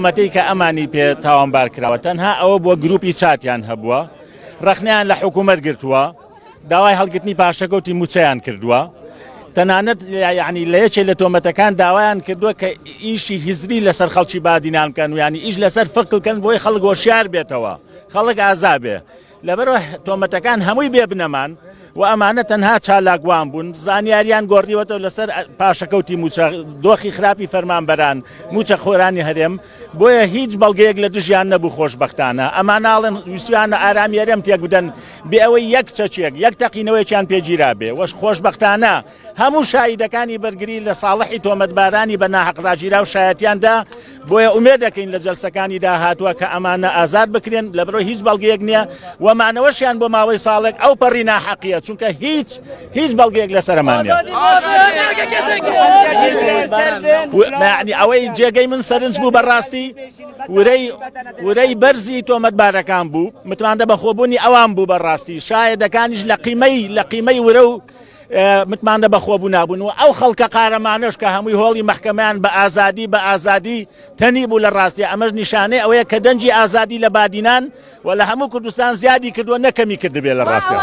تۆمەتەی کە ئەمانی پێ تاوانبار کراوە تەنها ئەوە بووە گروپی چاتیان هەبووە، ڕەخنەیان لە حکوومەت گرتووە، داوای هەڵگرتنی پاشەکەوتی مووچەیان کردووە، تەنانەت یعنی لە یەکێ لە تۆمەتەکان داوایان کردووە کە ئیشی هزری لەسەر خەڵکی بادینان بکەن و یعنی ئیش لەسەر فکر بکەن بۆی خەڵک هۆشیار بێتەوە، خەڵک ئازا بێ. لەبەرئەوە تۆمەتەکان هەمووی بێ بنەمان و ئەمانە تەنها چالاکوان بوون زانیاریان گۆڕیوەتەوە لەسەر پاشەکەوتی موچە دۆخی خراپی فەرمانبەران موچە خۆرانی هەرێم بۆیە هیچ بەڵگەیەک لە دژیان نەبوو خۆشبەختانە ئەماناڵێن ویستیانە ئارامی هەرێم تێک بدەن بێ ئەوەی یەک چەکێک یەک تەقینەوەیەکیان پێگیرابێ وەش خۆشبەختانە هەموو شاهیدەکانی بەرگری لە ساڵحی تۆمەتبارانی بە ناحەق ڕاگیراو شایەتیان دا، بۆیە ئومێد دەکەین لە جەلسەکانی داهاتووە کە ئەمانە ئازاد بکرێن، لەبەرئەوەی هیچ بەڵگەیەک نییە و مانەوەشیان بۆ ماوەی ساڵێک ئەو پەڕی ناحەقییە، چونکە هیچ هیچ بەڵگەیەک لەسەرمان نییە. یەعنی ئەوەی جێگەی من سەرنج بوو بەڕاستی ورەی ورەی بەرزی تۆمەتبارەکان بوو، متمانە بەخۆبوونی ئەوان بوو بەڕاستی، شایەدەکانیش لە قیمەی لە قیمەی ورە و متمانە بەخۆبوو نابوون و ئەو خەڵکە قارەمانەش کە هەمووی هۆڵی مەحکەمەیان بە ئازادی بە ئازادی تەنی بوو لە ڕاستیە ئەمەش نیشانەی ئەوەیە کە دەنگی ئازادی لە بادینان و لە هەموو کوردستان زیادی کردووە نەکەمی کردبێ لە ڕاستە.